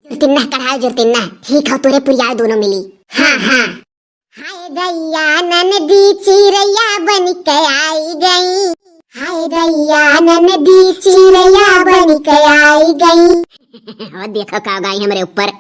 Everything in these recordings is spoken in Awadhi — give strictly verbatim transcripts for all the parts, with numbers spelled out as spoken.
जुरतिन्ना कढ़ाओ जुरतिन्ना, ठीक हो तोरे पुरियाओ दोनों मिली। हाँ, हाँ। हाय दैया ननदी चिरैया बन के आई गई, हाय दैया ननदी चिरैया बन के आई गई। हो देखो का गाई हमरे ऊपर।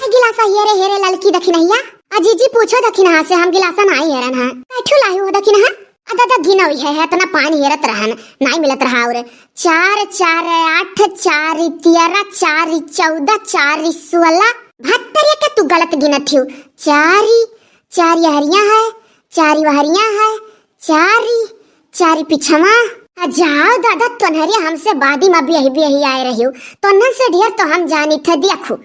गिलासा हेरे हेरे ललकी दखिनहिया, आ जीजी पूछो दखिनहा से, हम गिलासा नाई हेरन है। कैठू लाही हो दखिनहा? आ दादा गिनौई है, है इतना पानी हेरत रहन, नाई मिलत रहा। और चार चार आठ, चार तेरह, चार चौदह, चार सोलह, भत्तरिया के तू गलत गिनत हियो। चारी, चार यहरिया है, चार वहरिया है, चारी, चारी पिछवा। आ जाओ दादा, तोन्हरे हमसे बादी मा बियही बियही आए रहियो, तोन्हन से ढेर तो हम जानी थे। देखो,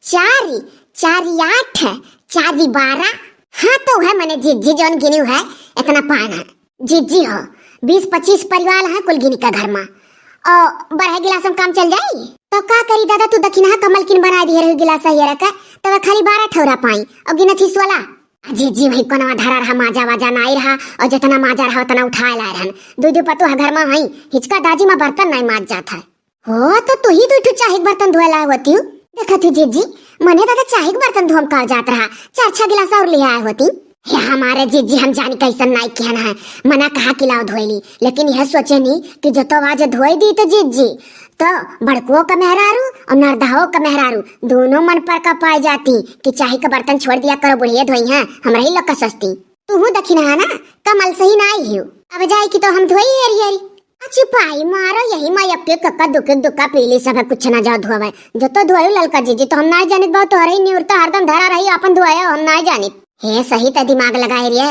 चारी, चारी आठ है, चारी बारह। हाँ, तो है मने जिज्जी जौन गिनी है, इतना पान है। जिज्जी हो, बीस पच्चीस परिवार है कुल गिनी का घर मा। ओ, बरहे गिलास में काम चल जाई? तो का करी दादा, तू दखिनहा कमल किन बनाए दिए रही गिलास हियरा का, तब खाली बारह ठौरा पाई, और गिनत ही सोलह। आ जिज्जी वही कोनवा धरा रहा, माजा वाजा नाई रहा, और जितना माजा रहा उतना उठाए लाए रहन। दू दू पतोह घर मा हई, हिचका दाजी मा बर्तन नाई माज जात है। हो, तो तू ही दू ठो चाही के बर्तन धोए लाए होती हूँ। देखत ही जिज्जी, मने दादा चाही के बर्तन धोम का जात रहा, चार छह गिलास और ले आए होती। हे हमारे जिज्जी, हम जानी कैसन नाई किहन है, मना कहा कि लाओ धोए ली, लेकिन यह सोचे नहीं कि जो तो आज धोए दी तो जिज्जी, तो बड़कुओ का मेहरारू और नरदहो का मेहरारू दोनों मन पर का पाए जाती कि चाही का बर्तन छोड़ दिया करो, बुढ़िया धोई हैं, हमरा ही लोग का सस्ती। तू दखिनहा ना, कमल सही नाई हियो। अब जाए कि तो हम धोई हेरी हेरी। आ चुपाई मारो, यही मा एक एक कक्का दुक एक दुक्का पीली सब है, कुछ ना जाओ धोवे। जो तो धोए ललका जिज्जी, तो हम नाई जानित बा, तोहरे ही निउरता हरदम धरा रही, अपन धोए हम नाई जानित। हे सही त दिमाग लगाए रे,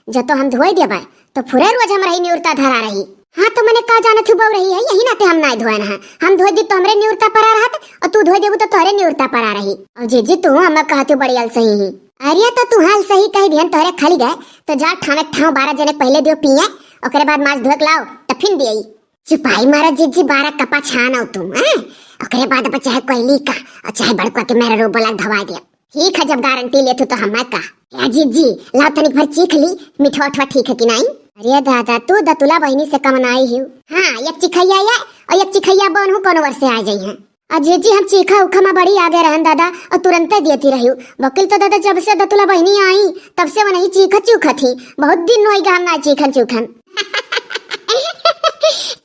जो तो हम धोए देबे, तो फुरे रोज हमरा ही निउरता धरा रही। हाँ, तो मने का जानत हूँ बहू रही है, यही नाते हम नाई धोए ना। हम धोए दी तो हमरे निउरता परा रहत, और तू धोए देबू तो तोहरे निउरता परा रही। और जिज्जी तू हम कहत हूँ बड़ी अलसही ही। अरे तो तू हाल सही कही दिहन, तोहरे खाली गए, तो जा ठामे ठाव बारह जने पहले दियो पिए, ओकरे बाद माज धोए के लाओ, त फिन दियई। चुपाई मारा जिज्जी, बारह कपा छान हो तू, हैं? ओकरे बाद अब चाहे कोयली का, और चाहे बड़कुआ के मेहरारू बोला धवा दे। ठीक है, जब गारंटी लेत हो तो हम का। या जिज्जी, लाओ तनिक भर चीख ली, मिठवा उठवा ठीक है कि नाई? अरे दादा, तू दतुला बहिनी से कम नाई हियो। हाँ, एक चिखैया या, और एक चिखैया बन हूँ, कोनो वर्ष से आ जाई हैं। आ जिज्जी, हम चीखा उखा मा बड़ी आगे रहन दादा, और तुरंते देती रही। वकील तो दादा, जब से दतुला बहिनी आई, तब से वो नहीं चीखत चूखत ही। बहुत दिन होई गा हम ना चीखन चूखन।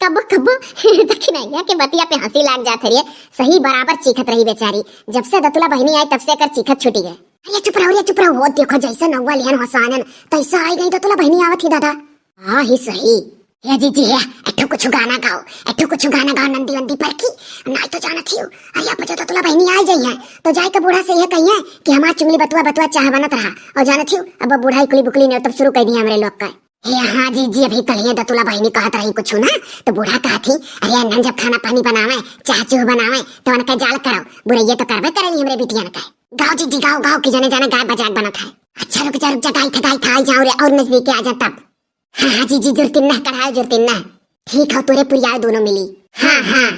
कबो कबो दखिनैया के बतिया पे हंसी लाग जात है रे। सही बराबर चीखत रही बेचारी। जब से दतुला बहिनी आई, तब से एकर चीखत छूटी गए। अरे चुप रहो रे, चुप रहो। हो देखो, जैसे नौवा लिहन हंसानन, तैसा आई गई दतुला बहिनी आवत ही दादा। हाँ ही सही। हे जिज्जी हे, एठो कुछ गाना गाओ, एठो कुछ गाना गाओ, नंदी वंदी पर की। नाई तो जानत हियो, अरे अब जो दतुला बहिनी आई जाई है, तो जाए के बूढ़ा से यह कहिए कि हमार चुंगली बतुआ बतुआ चाह बनत रहा। और जानत हियो, अब बूढ़ा इकुली बुकली ने तब शुरू कर दिया हमरे लोग का। हे हाँ जिज्जी, अभी कल ही दतुला बहिनी कहत रही कुछ ना, तो बूढ़ा कहत ही, अरे अनहन जब खाना पानी बनावे, चाह चूह बनावे, तो उनका जाल करो, बुरैया तो करबे करेली हमरे बिटियन के। गाओ जिज्जी, गाओ, गाओ, कि जने जाने गाय बजाए बनत है। अच्छा रुक जा, रुक जा, गाई था, गाई था, आई जाओ रे, और नजदीक आ जा तब। हाँ, हाँ, जिज्जी, जुरतिन्ना, कढ़ाओ जुरतिन्ना। ठीक हो, तोरे पुरियाओ दोनों मिली। हाँ, हाँ।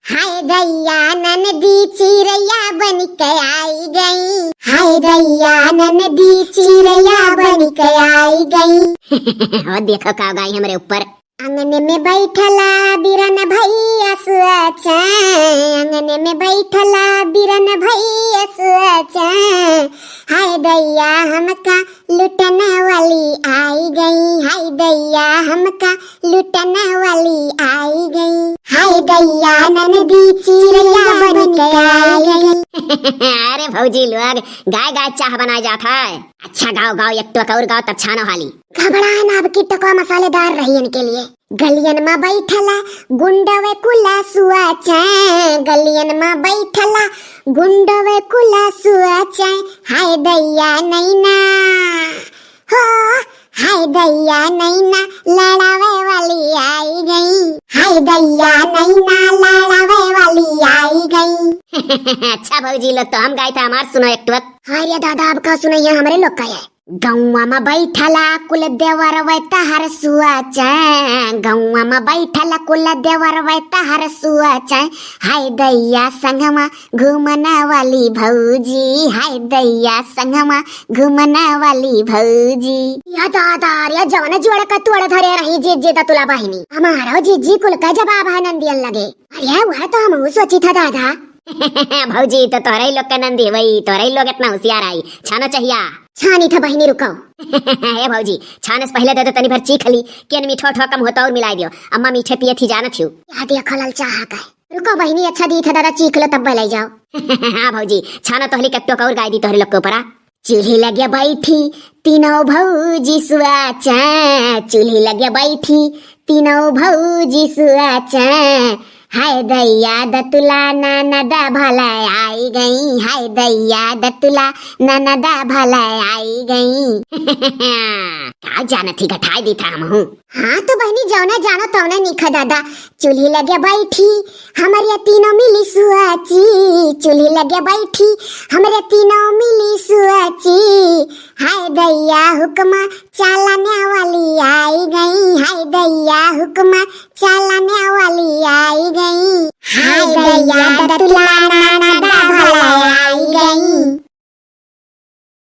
हाय दैया ननदी चिरैया बन के आई गई, हाय दैया ननदी चिरैया बन के आई गई। हो देखो का गाई हमरे ऊपर। आंगन में बैठला बिरन भैया सोचे, आंगन में बैठला बिरन भैया सोचे, हाय दैया हमका लुटने वाली आई गई, हाय दैया हमका लुटने वाली आई गई, हाय दैया ननदी चिरैया बन के आई गई। अरे भौजी लोग, गाय गाय चाह बनाए जात है। अच्छा गाओ गाओ, एक टोक और गाओ तब छानो हाली। घबराए ना, अब की टोकवा मसालेदार रही इनके लिए। गलियन मा बैठला गुंडवे कुला सोचे, गलियन मा बैठला गुंडवे कुला सोचे, हाय दैया नैना, हो, हाय दैया नैना लड़ावे वाली आई गई, हाय दैया नैना लड़ावे वाली आई गई। अच्छा भौजी लोग, तो हम गाई था, हमार सुनो एक टोक। हाय रे दादा, अब का सुनैया, हमरे लोग का है। गौवा में बैठला कुल देवरवै तहर सुआचै, गौवा में बैठला कुल देवरवै तहर सुआचै, हाय दैया संगमा घूमने वाली भौजी, हाय दैया संगमा घूमने वाली भौजी। या दादा रे, जवन जोड़ का तोड़ धरे रही जे, जे दतुला बहिनी। हमारो जीजी कुल का जवाब है नंदियन लगे। अरे, वह तो हमहू सोची था दादा। भौजी, तो तोहरे लोग के नंदी वही, तोहरे लोग इतना होशियार आई। छानो चाहिया। छानी था बहिनी, रुको। ए भौजी, छाने से पहले दे दो तनी भर चीख ली, केन मीठो ठो कम होता और मिलाई दियो। अम्मा मीठे पिए थी जानत हियो। या देखो ललचाहा का। रुको बहिनी, अच्छा दी था दादा, चीख लो तब ले जाओ। हाँ भौजी, छानो तोहली कट्टो का और गाय दी तोहरे लोग के ऊपर आ। चूल्ही लगे बैठी तीनों भौजी सुआचा, चूल्ही लगे बैठी तीनों भौजी सुआचा। हाय दैया दतुला ननद भले आई गई, हाय दैया दतुला ननद भले आई गई। का जानत ही, घटाई दी था हमहू। हाँ तो बहिनी, जौने जानो तौने निखा दादा। चूल्ही लगे बैठी हमरे तीनों मिली सुआची, चूल्ही लगे बैठी हमरे तीनों मिली सुआची। हाय दैया हुक्मा चालने वाली आई गई, हाय दैया हुक्मा चालने वाली आई गई। हाय दैया